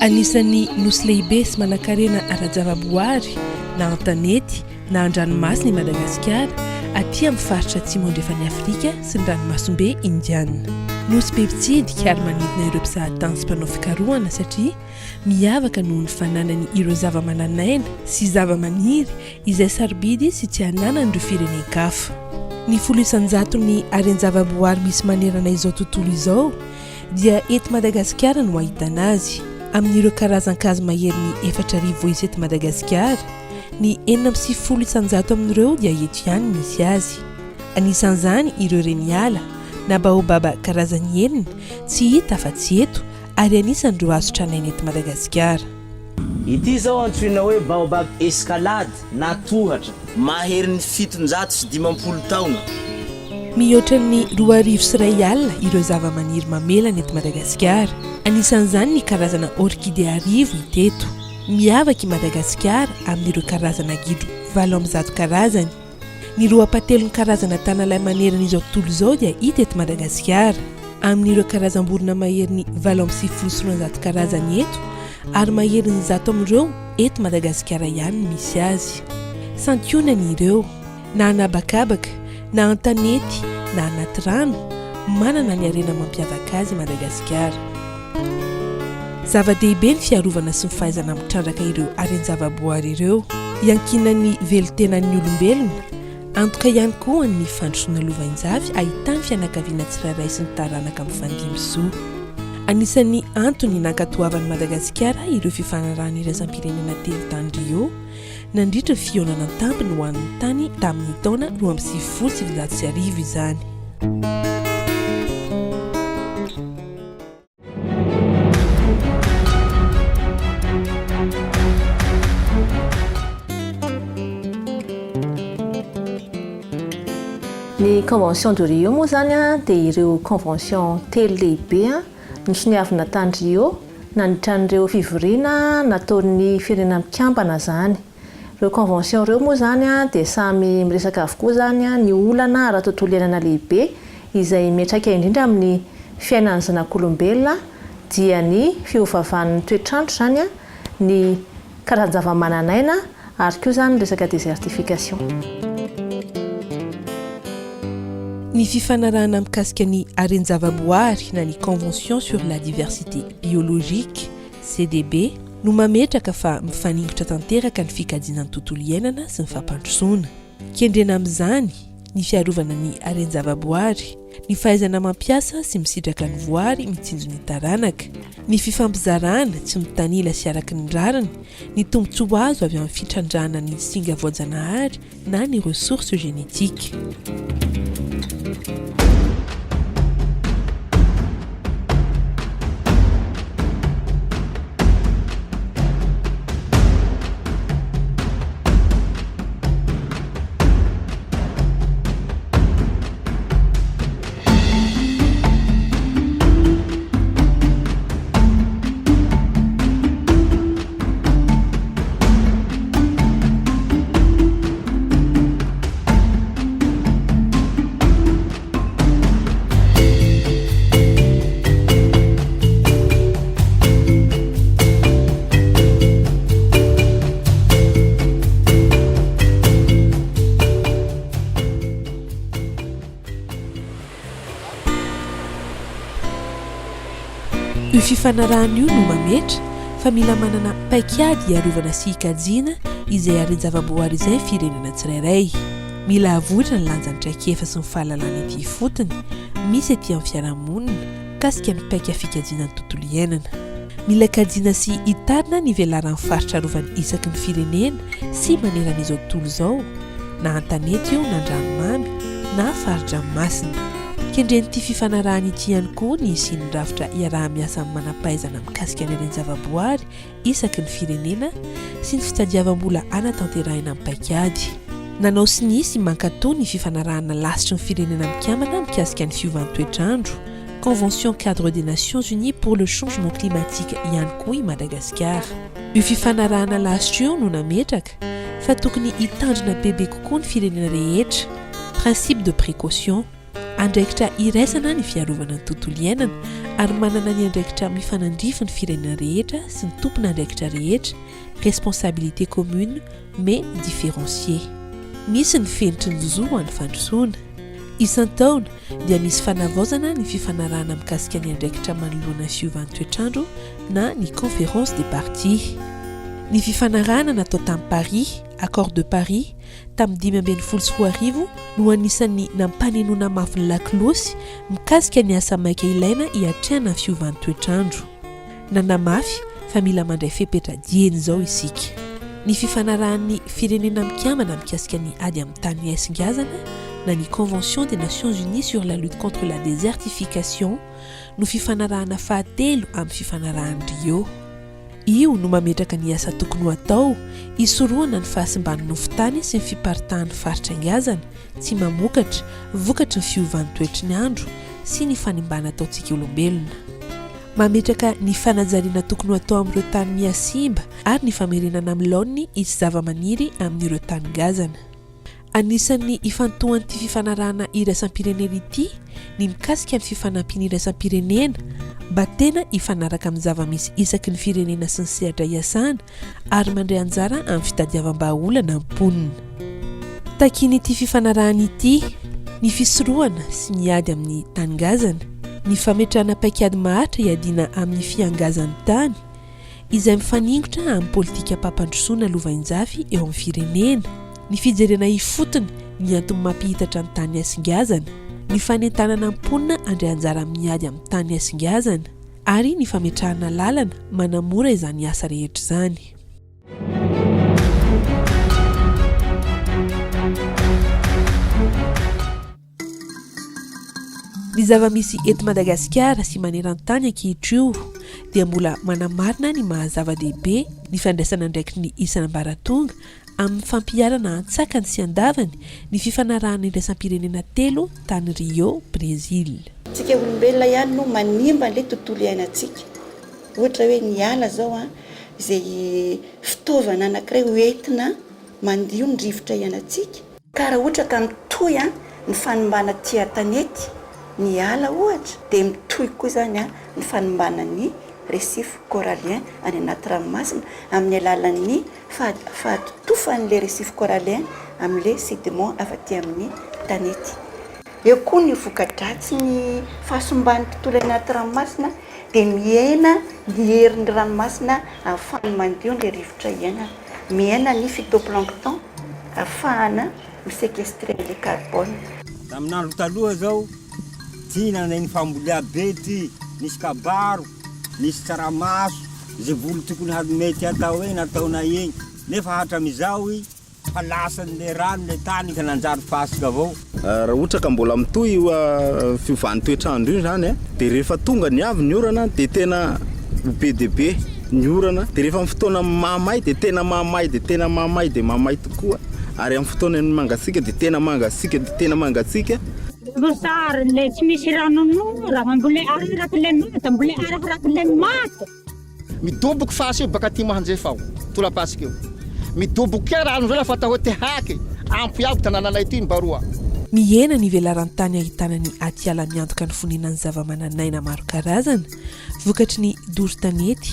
Anisan'ny nosy lehibe sy manankarena ara-javaboary na an-tanety na an-dranomasina i Madagasikara, aty amin'ny faritra atsimo andrefan'i Afrika sy ny ranomasimbe Indiana. Nosy be mpitsidika ary manintona ireo mpizahatany sy mpanao fikarohana satria miavaka noho ny fananany ireo zavamananaina sy zavamaniry izay sarobidy sy tsy ananan'ireo firenen-kafa. Ny folo isan-jaton'ny haren-javaboary misy manerana izao tontolo izao dia eto Madagasikara no ahitana azy. Amin'ireo karazan-kazo maherin'ny 4000 isa eto Madagasikara, ny 96 isan-jato amin'ireo dia eto ihany misy azy. Anisan'izany ireo reniala na baobaba karazany enina tsy hita afa-tsy eto ary anisan'ireo hazo tranainy eto Madagasikara. Ity izao antsoina hoe baobab escalade na tohatra. Maherin'ny 750 taona. Mihoatra ny 2100 ireo zavamaniry mamelana eto Madagasikara. Anisan'izany ny karazana orchidée arivo hita eto. Miavaka i Madagasikara amin'ireo karazana gidro 108 karazany. Ny roa ampahatelon'ny karazana tanalahy manerana izao tontolo izao dia hita eto Madagasikara. Amin'ireo karazam-borona maherin'ny 298 karazany eto ary maherin'ny 100 amin'ireo eto Madagasikara ihany no misy azy. Santionany ireo, na an'habakabaka, na an-tanety, na anaty rano, manana ny harena mampiavaka azy i Madagasikara. Zava-dehibe ny fiarovana sy ny fahaizana mitrandraka ireo haren-javaboary ireo. Iankinan'ny velon-tenan'ny olombelona, antoka ihany koa ny fandrosoana lovainjafy ahitan'ny fianakaviana tsirairay sy ny taranaka mifandimby zo. Anisan'ny antony nankatoavan'i Madagasikara ireo fifanarahana iraisam-pirenena telo tany Rio nandritra ny fihaonana an-tampony ho an'ny tany tamin'ny taona 1992 izany. Ny convention de Rio moa izany dia ireo convention telo lehibe nosoniavina tany Rio nandritra an'ireo fivoriana nataon'ny Firenena Mikambana izany. Ireo convention ireo moa izany dia samy miresaka avokoa izany ny olana ara-tontolo iainana lehibe izay miantraika indrindra amin'ny fiainan'ny zanak'olombelona dia ny fiovaovan'ny toetr'andro izany, ny karazan-javamananaina ary koa izany ny resaka désertification. Ny fifanarahana mikasika ny haren-javaboary na ny Convention sur la diversité biologique, CDB, no mametraka fa mifaningotra tanteraka ny fikajiana ny tontolo iainana sy ny fampandrosoana. Kendrena amin'izany ny fiarovana ny haren-javaboary, ny fahaizana mampiasa sy misitraka ny voary mitsinjo ny taranaka, ny fifampizarana tsy mitanila sy araka ny rariny ny tombontsoa azo avy amin'ny fitrandrahana ny singa voajanahary na ny ressources génétiques. Io fifanarahana io no mametra fa mila manana paikady hiarovana sy hikajiana izay haren-javaboary izay ny firenena tsirairay. Mila avoitra ny lanjan'ny traikefa sy ny fahalalana ety ifotony misy ety amin'ny fiarahamonina mikasika ny paika fikajiana ny tontolo iainana. Mila kajiana sy hitarina ny velaran'ny faritra arovana isaky ny firenena sy manerana izao tontolo izao, na an-tanety io na an-dranomamy na fari-dranomasina. Kendren'ity fifanarahana ity ihany koa ny hisian'ny rafitra iaraha-miasa amin'ny manam-pahaizana mikasika ny haren-javaboary isaky ny firenena sy ny fitadiavam-bola hanatanterahina ny paikady. Nanao sonia sy mankatò ny fifanarahana lasitry ny Firenena Mikambana mikasika ny fiovan'ny toetr'andro, Convention cadre des Nations Unies pour le changement climatique, ihany koa i Madagasikara. Io fifanarahana lasitra io no nametraka fa tokony hitandrina bebe kokoa ny firenena rehetra, principe de précaution. Andraikitra iraisana ny fiarovana ny tontolo iainana Ary manana ny andraikitra mifanandrify ny firenena rehetra sy ny tompon'andraikitra rehetra, responsabilité commune mais différenciée. Misy ny fenitry ny zo ho an'ny fandrosoana. Isan-taona dia misy fanavaozana ny fifanarahana mikasika ny andraikitra manoloana ny fiovan'ny toetr'andro na ny Conférence des parties. Ny fifanarahana natao tany Paris, Accord de Paris, tamin'ny 2015 no anisan'ny nampanenoana mafy ny lakolosy mikasika ny asa maika ilaina hiatrehana ny fiovan'ny toetr'andro. Nanamafy fa mila mandray fepetra dieny izao isika. Ny fifanarahan'ny Firenena Mikambana mikasika ny ady amin'ny tany haisingazana na ny Convention des Nations Unies sur la lutte contre la désertification no fifanarahana fahatelo amin'ny fifanarahan'i Rio. Io no mametraka ny asa tokony ho atao hisorohana ny fahasimban'ny nofon-tany sy ny fiparitahan'ny faritra ngazana tsy mamokatra vokatry ny fiovan'ny toetry ny andro sy ny fanimbana ataontsika olombelona. Mametraka ny fanajariana tokony ho atao amin'ireo tany mihasimba ary ny famerenana amin'ny laoniny itsy zavamaniry amin'ireo tany ngazana. Anisan'ny ifantohan'ity fifanarahana iraisam-pirenena ity ny mikasika ny fifanampiana iraisam-pirenena mba tena hifanaraka amin'ny zava-misy isaky ny firenena sy ny sehatra iasana ary mandray anjara amin'ny fitadiavam-bahaolana ny mponina. Takian'ity fifanarahana ity ny fisorohana sy ny ady amin'ny tany ngazana, ny fametrahana paikady maharitra hiadiana amin'ny fihangazan'ny tany, izay mifaningotra amin'ny politikam-pampandrosoana lovainjafy eo amin'ny firenena, ny fijerena ifotony ny antony mampihitatra ny tany hasingazana, ny fanentanana ny mponina handray anjara amin'ny ady amin'ny tany hasingazana, ary ny fametrahana lalana manamora izany asa rehetra izany. Ny zava-misy eto Madagasikara sy maneran-tany ankehitrio dia mbola manamarina ny maha zava-dehibe ny fandraisana andraikitry ny isan'ambaratonga amin'ny fampiharana antsakany sy andavany ny fifanarahana iraisam-pirenena telo tany Rio, Brezila. Tsika olombelona ihany no manimba an'ilay tontolo iainantsika. Ohatra hoe ny ala zao an, izay fitaovana anankiray ho entina mandio ny rivotra iainantsika. Ka raha ohatra ka mitohy ny fanimbana aty an-tanety, ny ala ohatra, dia mitohy koa izany ny fanimbana ny récif corallien any anaty ranomasina amin'ny alalan'ny fahatotofan'ilay récif corallien amin'ilay sédiment avy aty amin'ny tanety. Eo koa ny voka-dratsin'ny fahasimban'ny tontolo anaty ranomasina dia mihena ny herin'ny ranomasina ahafahany mandio ilay rivotra iainana. Mihena ny phytoplancton ahafahana mi-sequestrer an'ilay carbone. Tamin'andro taloha zao, ty nanay ny fambolea be ty, nisy kabaro, nisy tsaramaso, ze voly tokony ha mety atao egny nataonay egny, nefa hatramizao i fa lasan'le rano le tany ka nanjary fasika avao. Raha ohatra ka mbola mitohy io fiovan'ny toetr'andro io izany dia rehefa tonga ny avy ny orana dia tena ho be dia be ny orana dia rehefa amin'ny fotoana mahamay dia tena mahamay dia tena mahamay dia mahamay tokoa ary amin'ny fotoanan'ny mangatsiaka dia tena mangatsiaka dia tena mangatsiaka. Mosary le tsy misy ranon'orana mbola araraky le manta mbola araraky le manta. Midoboky fasy io baka atimo ahandrefa ao, torapasika io. Midoboky kea rano zao lafa atao hoe tehaky, ampy iaby tanananay ty mbaroa. Mihena ny velaran-tany ahitana ny atiala miantoka ny fonenan'ny zavamananaina maro karazana, vokatry ny doro tanety,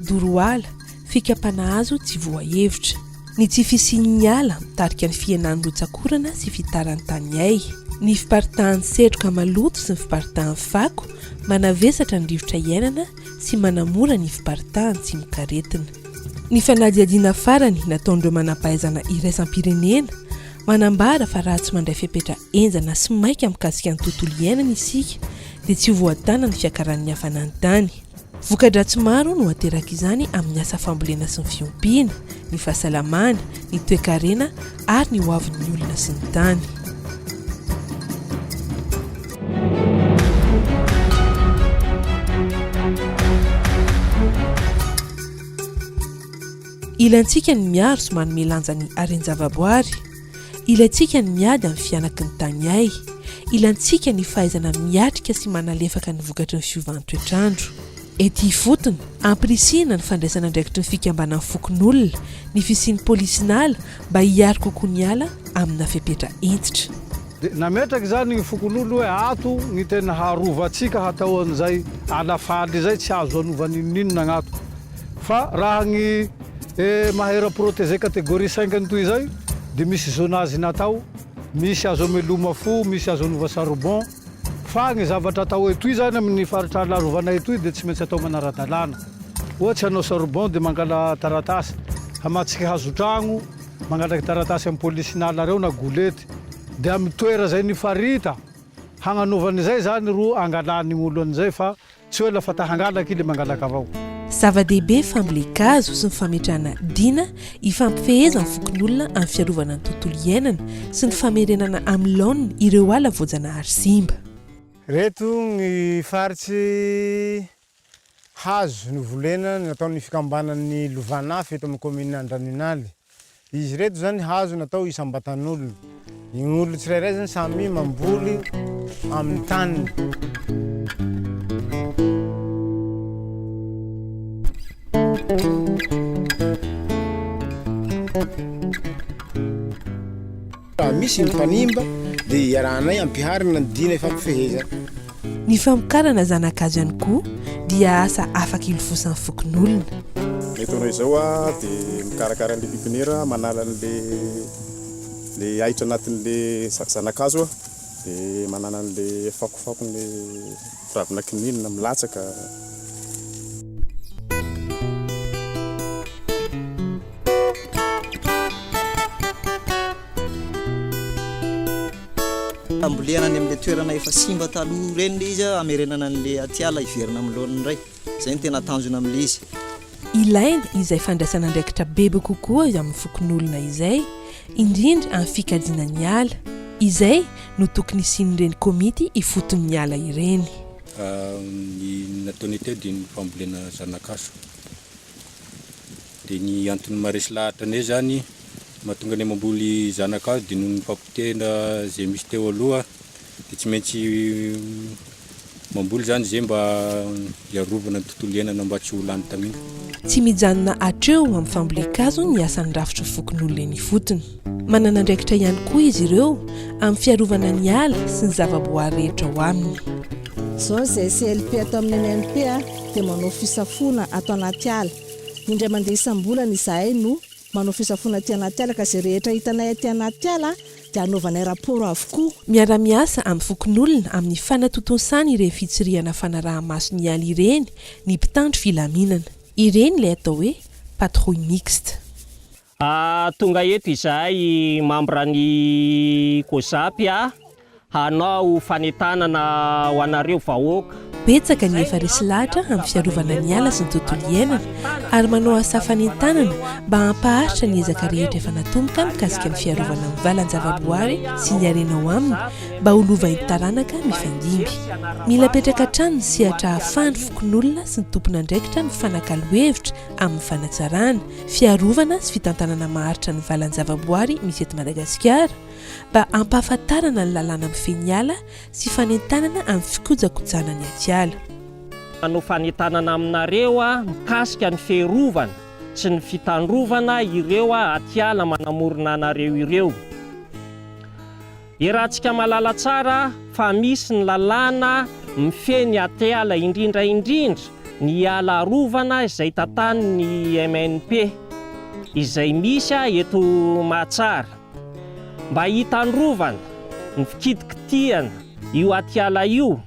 doro ala, fikapana hazo tsy voahevitra. Ny tsy fisian'ny ala mitarika ny fihenan'ny rotsak'orana sy fitaran'ny tany hay. Ny fiparitahan'ny setroka maloto sy ny fiparitahan'ny fako manavesatra ny rivotra iainana sy manamora ny fiparitahan'ny tsimokaretina. Ny fanadihadiana farany nataon'ireo manampahaizana iraisam-pirenena manambara fa raha tsy mandray fepetra henjana sy maika mikasika ny tontolo iainana isika dia tsy ho voatana ny fiakaran'ny hafanan'ny tany. Voka-dratsy maro no aterak'izany amin'ny asa fambolena sy ny fiompiana, ny fahasalamana, ny toekarena ary ny hoavin'ny olona sy ny tany. Ilaintsika ny miaro sy manome lanja ny haren-javaboary. Ilaintsika ny miady amin'ny fihanaky ny tany hay. Ilaintsika ny fahaizana miatrika sy manalefaka ny vokatry ny fiovan'ny toetr'andro. Ety ifotony, ampirisihina ny fandraisana andraikitry ny fikambanan'ny fokonolona, ny fisian'ny polisin'ala mba hiaro kokoa ny ala amina fepetra hentitra. Dia nametraka izany ny fokonolona hoe ato ny tena harovantsika hatao an'izay ala faly izay tsy azo anova n'inon'inona agnato. Fa raha ny maha aire protégée catégorie cinq ny toy izay dia misy zonage natao, misy azo ameloma fo, misy azo anova charbon. Fa ny zavatra atao etoy izany amin'ny faritra ala arovana etoy dia tsy maintsy atao manara-dalàna. Ohatsy hanao charbon dia mangala taratasy, hamatsiky hazo tragno, Mangalaky taratasy am polisinala reo na golety de am toera zay nifarita hagnanaovany izay zany ro angalany gn'olo anizay fa tsy hoe lafa ta hangalaky i le mangalaka avao. Zava-dehibe fambolen-kazo sy ny fametrahana dina ifampifehezan'ny fokonolona amin'ny fiarovana ny tontolo iainana sy ny famerenana amin'ny laoniny ireo ala voajanahary simba. Reto ny faritsy Hazo novolena nataon'ny fikambanan'ny Lovanafy eto amin'ny kaominina Andranoinaly. Izy ireto izany hazo natao isam-batan'olona. Ny olona tsirairay izany samy mamboly amin'ny taniny. Raha misy ny mpanimba dia iarahanay ampiharina ny dina ifampifehezana. Ny famokarana zana-kazo ihany koa dia asa afaka ilofosan'ny fokonolona. Ny ataonay izao dia mikarakara an'ilay pépinière, manala an'ilay ahitra anatin'ilay zana-kazo dia manala an'ilay fakofakon'ilay ravina kininina milatsaka. Ambolena any amin'ilay toerana efa simba taloha ireny ilay izy hamerenana an'ilay atiala hiverina amin'ny laoniny indray. Izay no tena tanjona amin'ilay izy. Ilaina izay fandraisana andraikitra bebe kokoa avy amin'ny fokonolona izay, indrindra amin'ny fikajiana ny ala. Izay no tokony hisian'ireny komity ifoton'ny ala ireny. Ny nataonay teo dia ny fambolena zana-kazo. Dia ny antony maharesy lahatra anay izany, mahatonga anay mamboly zana-kazo dia noho ny fampotehina izay misy teo aloha dia tsy maintsy mamboly izany izay mba hiarovana ny tontolo iainana mba tsy ho lany tamingana. Tsy mijanona hatreo amin'ny fambolen-kazo ny asan'ny rafitry ny fokonolona eny ifotony. Manana andraikitra ihany koa izy ireo amin'ny fiarovana ny ala sy ny zavaboary rehetra ao aminy. Izao izay CLP ato amin'ny MNP dia manao fisafoana ato anaty ala. Indray mandeha isam-bolana izahay no manao fisafoana aty anaty ala ka izay rehetra hitanay aty anaty ala dia anaovanay rapport avokoa. Miara-miasa amin'ny fokonolona amin'ny fanatontosana ireny fitsirihana fanaraha-maso ny ala ireny ny mpitandro filaminana. Ireny ilay atao hoe patrouille mixte. Tonga eto izahay mambra ny Cosap hanao fanentanana ho anareo vahoaka. Betsaka ny efa resy lahatra amin'ny fiarovana ny ala sy ny tontolo iainana ary manao asa fanentanana mba hampaharitra ny ezaka rehetra efa natomboka mikasika ny fiarovana ny valan-javaboary sy ny harena ao aminy mba ho lovain'ny taranaka mifandimby. Mila apetraka hatrany ny sehatra ahafahan'ny fokonolona sy ny tompon'andraikitra mifanakalo hevitra amin'ny fanatsarana, fiarovana sy fitantanana maharitra ny valan-javaboary misy eto Madagasikara mba hampahafantarana ny lalàna mifehy ny ala sy fanentanana amin'ny fikojakojana ny atiala. Hanao fanentanana aminareo aho mikasika ny fiarovana sy ny fitandrovana ireo atiala manamorona anareo ireo. Iarahantsika mahalala tsara fa misy ny lalàna mifehy ny atiala indrindra indrindra ny ala arovana izay tantanin'ny MNP izay misy eto Mahatsara. Mba hitandrovana ny fikitikitihana io atiala io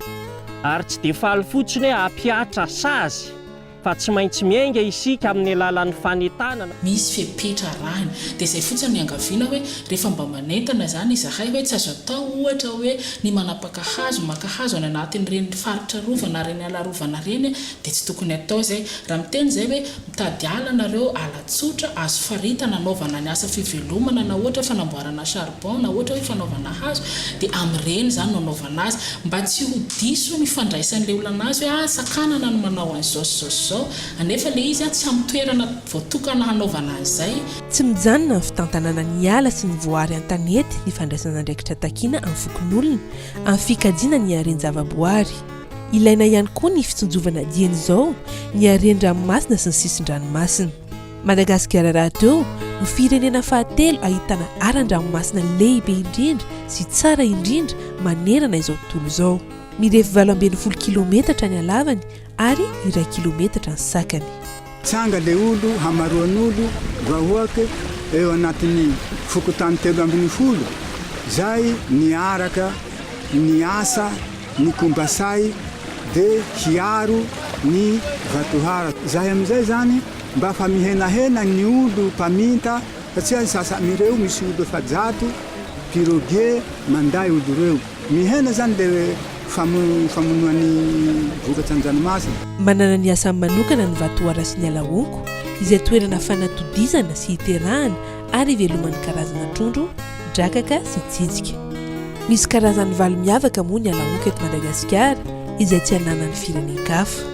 ary tsy dia faly fotsiny hoe hampihatra sazy Fa tsy maintsy miainga isika amin'ny alalan'ny fanentanana. Misy fepetra arahina. Dia izay fotsiny no iangaviana hoe rehefa mba manentana izany izahay hoe tsy azo atao ohatra hoe ny manapaka hazo, maka hazo any anatin'ireny faritra arovana, ireny ala arovana ireny dia tsy tokony atao izay. Raha miteny izay hoe mitady ala nareo, ala tsotra, azo faritana anaovana ny asa fivelomana na ohatra hoe fanamboarana charbon na ohatra hoe fanaovana hazo dia amin'ireny izany no anaovana azy mba tsy ho diso ny fandraisan'ilay olona anazy hoe ah sakanana no manao an'izao sy izao sy izao anefa ilay izy tsy amin'ny toerana voatokana hanaovana an'izay. Tsy mijanona amin'ny fitantanana ny ala sy ny voary an-tanety ny fandraisana andraikitra takiana amin'ny fokonolona amin'ny fikajiana ny haren-javaboary. Ilaina ihany koa ny fitsinjovana dieny izao ny haren-dranomasina sy ny sisin-dranomasina. Madagasikara rahateo no firenena fahatelo ahitana haran-dranomasina lehibe indrindra sy tsara indrindra manerana izao tontolo izao. Mirefy 18 kilometatra ny halavany ary iray kilometatra ny sakany. Tsanga le olo hamaroan'olo vahoake eo anatin'ny fokontany 13 zay niaraka niasa ny Kombasay de hiaro ny vatohara. Zahay amizay zany mba fa mihenahena ny olo mpaminta satria sasa amireo misy olo 400 piroguier manday olo reo. Mihena zany le famonoa ny vokatra an-dranomasina. Manana ny asany manokana ny vatohara sy ny ala honko, izay toerana fanatodizana sy iterahana ary iveloman'ny karazana trondro, drakaka sy tsijika. Misy karazany valo miavaka moa ny ala honko eto Madagasikara, izay tsy ananan'ny firenen-kafa.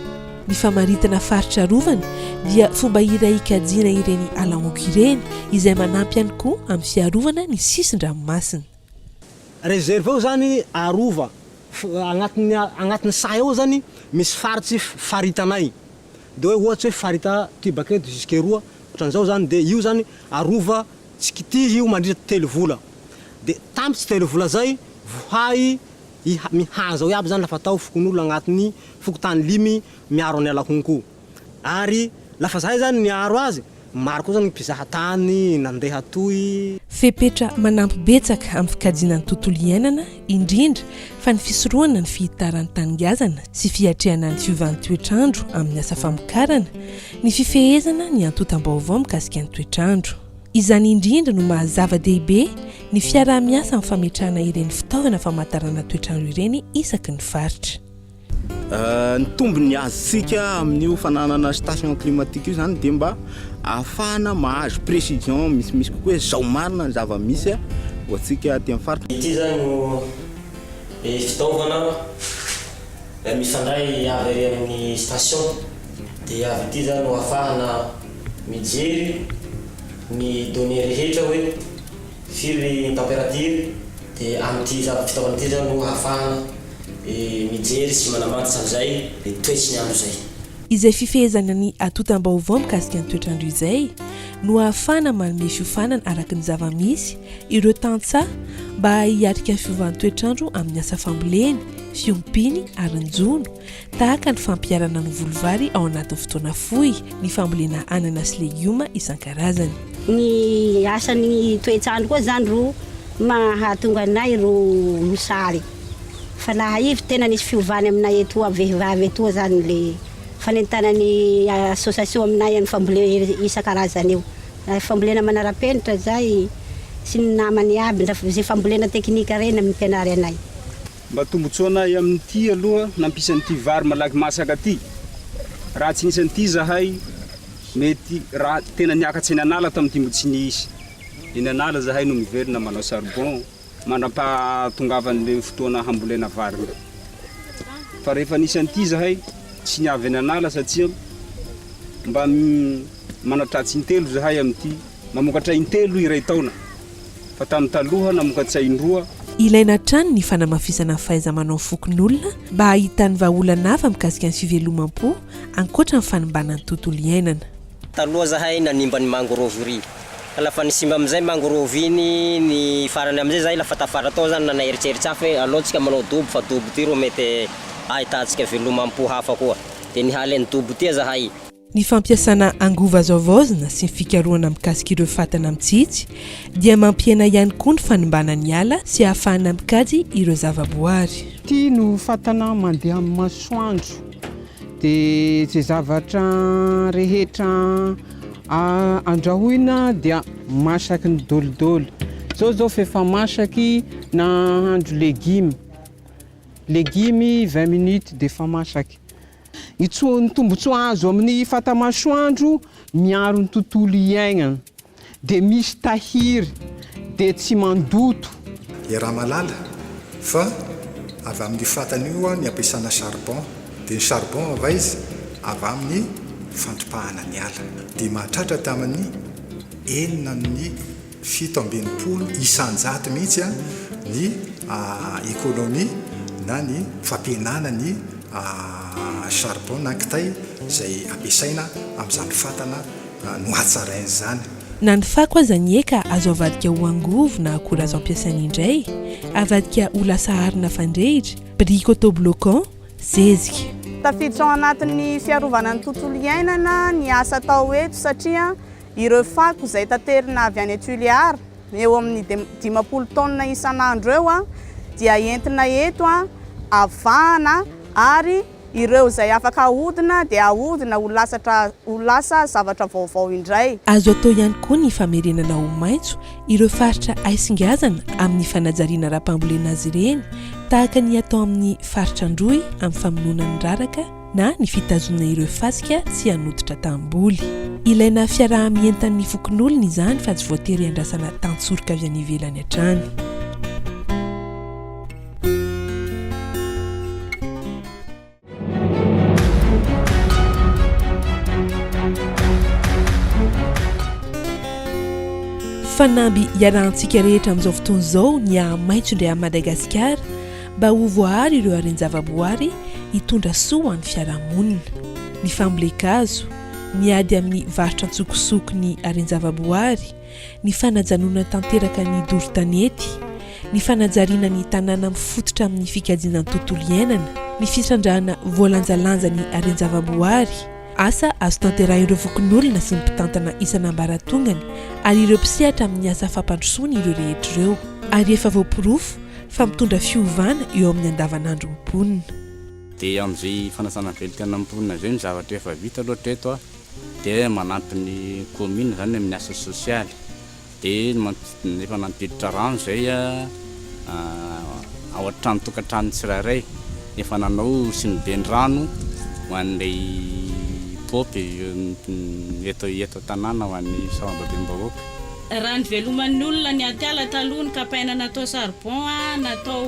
Ny famaritana faritra arovana dia fomba iray hikajiana ireny ala honko ireny, izay manampy ihany koa amin'ny fiarovana ny sisin-dranomasina. Réserve ao zany arova agnatin'ny agnatin'ny saha eo zany misy faritsy faritanay de hoe ohatsy hoe farita ty baketo jusque eroa otran'izao zany de io zany arova tsy kitihy io mandritra telo vola de tampitsy telo vola zay vohay iha mihaza ao iaby zany lafa atao fokonolona agnatin'ny fokontany limy miaro an'i Alahonko. Ary lafa zahay zany niaro azy, maro koa zany ny mpizaha tany nandeha toy. Fepetra manampy betsaka amin'ny fikajiana ny tontolo iainana, indrindra fa ny fisorohana ny fihitaran'ny tany ngazana sy fiatrehana ny fiovan'ny toetr'andro amin'ny asa famokarana, ny fifehezana ny antontam-baovao mikasika ny toetr'andro. Izany indrindra no maha zava-dehibe ny fiaraha-miasa amin'ny fametrahana ireny fitaovana famantarana toetr'andro ireny isaky ny faritra. Ny tombony azontsika amin'io fananana station climatique io zany dia mba ahafahana mahazo précision misimisy kokoa hoe zao marina ny zava-misy ho antsika aty amin'ny faritra. Ity zany no fitaovana mifandray avy ary amin'ny station dia avy ity zany no ahafahana mijery ny données rehetra hoe firy ny température dia amin'ity fitaovana ity zany no ahafahana mijery sy manamantatra an'izay toetry ny andro izay. Izay fifehezana ny antontam-baovao mikasika ny toetr'andro izay no ahafahana manome fiofanana araka ny zava-misy ireo tantsaha mba hiatrika ny fiovan'ny toetr'andro amin'ny asa famboleny, fiompiany ary ny jono, tahaka ny fampiharana ny voly vary ao anatin'ny fotoana fohy, ny fambolena anana sy legioma isan-karazany. Ny asan'ny toetr'andro koa zany ro mahatonga anay ro mosary. Fa laha ivy tena nisy fiovany aminay etoa vehivavy etoa zany le fanentanany association aminay any fambolena isan-karazany io. Fambolena manara-penitra zay sy ny namany aby ndra ze fambolena teknika reny ampianary anay. Mba tombotsoanay amin'ity aloha nampisy an'ity vary malaky masaka ty. Raha tsy nisy an'ity zahay mety raha tena niakatsa eny an'ala tamin'ity mbo tsy nisy. Eny an'ala zahay no mivelona manao charbon. Mandra-pahatongavan'ilay fotoana hambolena vary. Fa rehefa nisy an'ity izahay, tsy ny avy any an'ala satria mba manatratsy intelo izahay amin'ity, mamokatra intelo iray taona, fa tamin'ny taloha namokatsa indroa. Ilaina hatrany ny fanamafisana ny fahaiza-manao fokonolona mba hahitany vahaolana hafa mikasika ny fivelomam-po ankoatra ny fanimbana ny tontolo iainana. Taloha zahay nanimba ny mangrove ry. Ka lafa nisimba amizay mangrove iny ny farany amizay zahay lafa tafara tao zany nana eritseritsy hafa hoe aleo tsika manao dobo fa dobo ty ro mety ahitantsika velomam-po hafa koa. De nihaly any dobo ty zahay. Ny fampiasana angovo azo havaozina sy ny fikarohana mikasika ireo fatana mitsitsy dia mampihena ihany koa ny fanimbana ny ala sy ahafahana mikajy ireo zavaboary. Ity no fatana mandeha amin'ny masoandro. Dia izay zavatra rehetra andrahoina dia masaky ny dolidoly. Zao zao f'efa masaky nahandro legimy, legimy vingt minutes dia efa masaky. Ny tso- ny tombotsoa azo amin'ny fata-masoandro miaro ny tontolo iaignana. Dia misy tahiry, dia tsy mandoto. Iaraha-mahalala fa avy amin'io fatana io ny ampiasana charbon, dia ny charbon avy aiza? Avy amin'ny fandripahana ny ala. Dia mahatratra tamin'ny 66 isan-jato mihitsy ny économie na ny fampihenana ny charbon na kitay izay ampiasaina amin'izany fatana. nohatsaraina izany. Na ny fako aza anie ka azo avadika ho angovo na akora azo ampiasaina indray, avadika ho lasa arina fandrehitra, brique autobloquant, zezika. Tafiditra ao anatin'ny fiarovana ny tontolo iainana ny asa atao eto satria ireo fako izay taterina avy any Tuléar, eo amin'ny 50 taonina isan'andro eo, dia entina eto avahana ary ireo izay afaka ahodina dia ahodina ho lasatra ho lasa zavatra vaovao indray. Azo atao ihany koa ny famerenana ho maitso ireo faritra haisingazana amin'ny fanajariana ara-pambolena azy ireny tahaka ny atao amin'ny faritra Androy amin'ny famonoana ny raraka na ny fitazonana ireo fasika tsy hanototra tanimboly. Ilaina fiaraha-mientan'ny fokonolona izany fa tsy voatery andrasana tantsoroka avy any ivelany hatrany. Fanamby iarahantsika rehetra amin'izao fotoana izao ny hahamaitso indray an'i Madagasikara mba ho voaaro ireo haren-javaboary hitondra soa ho an'ny fiarahamonina. Ny fambolen-kazo, ny ady amin'ny varotra an-tsokosoko ny haren-javaboary, ny fanajanonana tanteraka ny doro tanety, ny fanajariana ny tanàna mifototra amin'ny fikajiana ny tontolo iainana, ny fitrandrahana voalanjalanja ny haren-javaboary, asa azo tanterahin'ireo fokonolona sy ny mpitantana isan'ambaratongany ary ireo mpisehatra amin'ny asa fampandrosoana ireo rehetra ireo, ary efa voaporofo fa mitondra fiovana eo amin'ny andavanandron'ny mponina. Dia amin'izay fanasana velon-tena mponina izay ny zavatra efa vita aloha hatreto dia manampy ny commune izany amin'ny asa sosialy dia efa nampiditra rano izay ao an-trano tokantrano tsirairay, efa nanao siniben-drano ho an'ilay paompy eto eto an-tanàna ho an'ny sarambabem-bahoaka. Raha ny veloman'ny olona ny atiala taloha ny kapaina natao charbon natao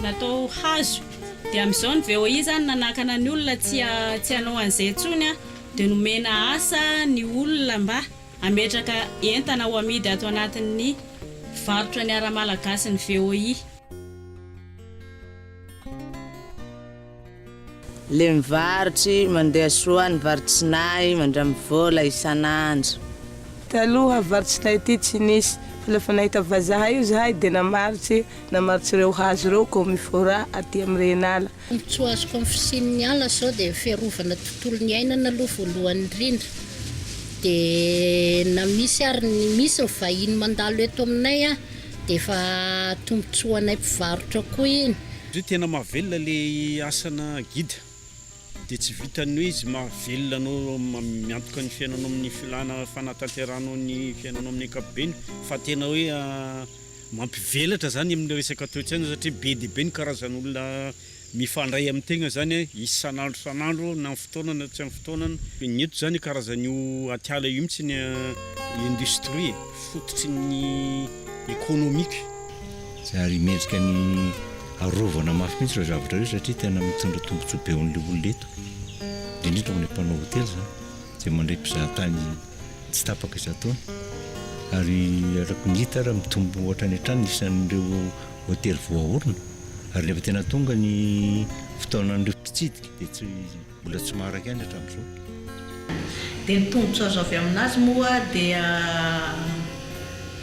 natao hazo dia amin'izao ny VOI zany nanakana ny olona tsy tsy hanao an'izay intsony dia nomena asa ny olona mba hametraka entana ho amidy ato anatin'ny varotra ny ara-malagasy ny VOI. Le mivarotry mandeha soa ny varotsinay mandramy vola isan'andro. Taloha varotsinay ity tsy nisy fa lefa nahita vazaha io zahay de namaritsy namaritsy ireo hazo ireo comifora aty am renala. Tombontsoa azoko amin'ny fisian'ny ala izao dia ny fiarovana tontolo niainana aloha voalohany indrindra dia na misy ary ny misy ny vahiny mandalo eto aminay dia efa tombontsoa anay mpivarotra koa iny. Izy io tena mahavelona le asana guide de tsy vitan'ny hoe izy mahavelona anao miantoka ny fiainanao amin'ny filana fanatanterahanao ny fiainanao amin'ny ankapobeny fa tena hoe mampivelatra zany amin'ny resaka toe-tsaina satria be dia be ny karazan'olona mifandray amin'ny tegna zany isan'andro isan'andro na amin'ny fotoana na tsy amin'ny fotoana. Ny eto zany karazan'io atiala io mihitsy ny industrie e, fototry ny économique. Ary mendrika ny arovana mafy mihitsy ireo zavatra ireo satria tena mitondra tombontsoa be ho an'ilay olona eto, indrindra indrindra ho an'ilay mpanao hotely izany izay mandray mpizahatany tsy tapaka isan-taona. Ary araka ny hita ary mitombo hatrany hatrany ny isan'ireo hotely voaorina ary rehefa tena tonga ny fotoanan'ireo mpitsidika dia tsy mbola tsy maharaka ihany hatramin'izao. Dia ny tombotsoa azo avy aminazy moa dia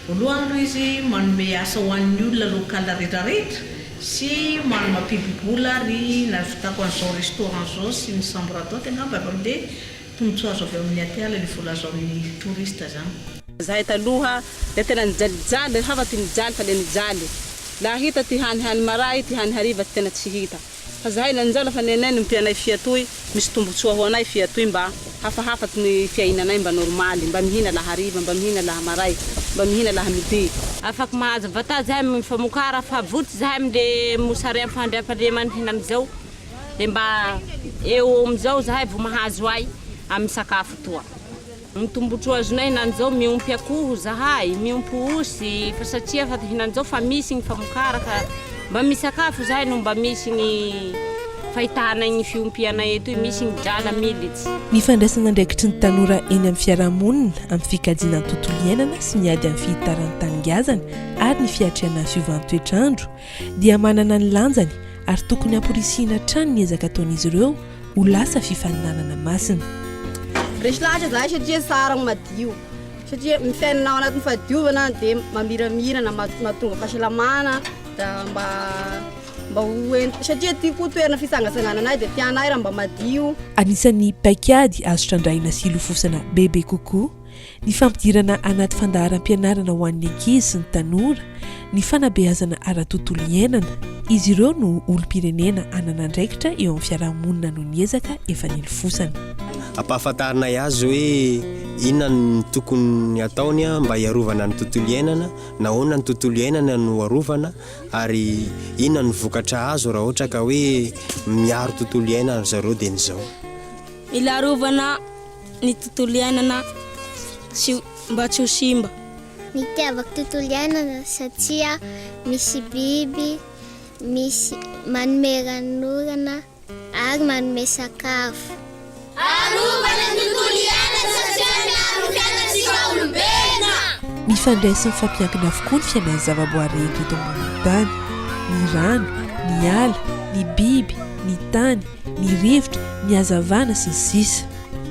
voalohany aloha izy manome asa ho an'ny olona local rehetra rehetra sy mampidi-bola ary nahavitako an'izao restaurant izao sy ny chambre d'hote angamba avy amin'ilay Tombotsoa azo avy amin'ny atiala ilay vola azo amin'ny touriste zany. Zahay taloha le tena nijalijaly hafa ty nijaly fa le nijaly la hita ty hany hany maray ty hany hariva ty tena tsy hita fa zahay nanjao lafa nenay no mpianay fia toy misy tombotsoa ho anay fia toy mba hafahafa ty ny fiainanay mba normaly mba mihina la hariva mba mihina laha maray mba mihina laha midi. Afaky mahazo vata zahay amin'ny famokara fa votry zahay amle mosary am fandriampahalemana hinany zao. Dia mba eo amin'izao zahay vao mahazo ay amin'ny sakafo toa. Ny tombotsoa azonay hinanizao miompy akoho zahay, miompy osy fa satria fa hinanizao fa misy ny famokara ka mba misakafo zahay no mba misy ny fahitanay ny fiompianay etoy, misy ny drala militsy. Ny fandraisana andraikitry ny tanora eny amin'ny fiarahamonina amin'ny fikajiana ny tontolo iainana sy ny ady amin'ny fihitaran'ny tany ngazana ary ny fiatrehana ny fiovan'ny toetr'andro dia manana ny lanjany ary tokony hamporisihina hatrany ny ezaka ataon'izy ireo ho lasa fifaninanana masina. Resy lahatra zahay satria tsara ny madio satria ny fiainana ao anatin'ny fahadiovana dia mamiramirana, mahatonga fahasalamana da mba mba ho ent- satria aty koa toerana fitsangatsangananay dia tianay raha mba madio. Anisan'ny paikady azo trandrahina sy ilofosana bebe kokoa ny fampidirana anaty fandaharam-pianarana ho an'ny ankizy sy ny tanora ny fanabeazana ara-tontolo iainana. Izy ireo no olom-pirenena hanana andraikitra eo amin'ny fiarahamonina noho ny ezaka efa nilofosana. Ampahafantarinay azy hoe inona no tokony hataony mba hiarovana ny tontolo iainana, nahoana ny tontolo iainana no arovana ary inona no vokatra azo raha ohatra ka hoe miaro tontolo iainana ry zareo dieny izao. Mila arovana ny tontolo iainana tsy mba tsy ho simba. Nitiavako tontolo iainana satria misy biby, misy manome ranonorana ary manome sakafo. Arovana ny tontolo iainana satria miaro ny fiainantsika olombelona. Mifandray sy mifampiankina avokoa ny fiainan'ny zavaboary rehetra eto ambonin'ny tany. Ny rano, ny ala, ny biby, ny tany, ny rivotra, ny hazavana, sy ny sisa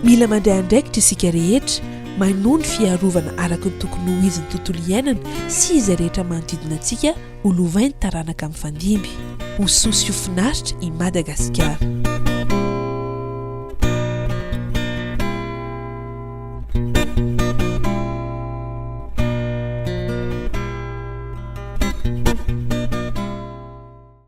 Mila mandray andraikitra isika rehetra, manohy ny fiarovana araka ny tokony ho izy ny tontolo iainana sy izay rehetra manodidina antsika ho lovain'ny taranaka mifandimby. Ho soa sy ho finaritra i Madagasikara.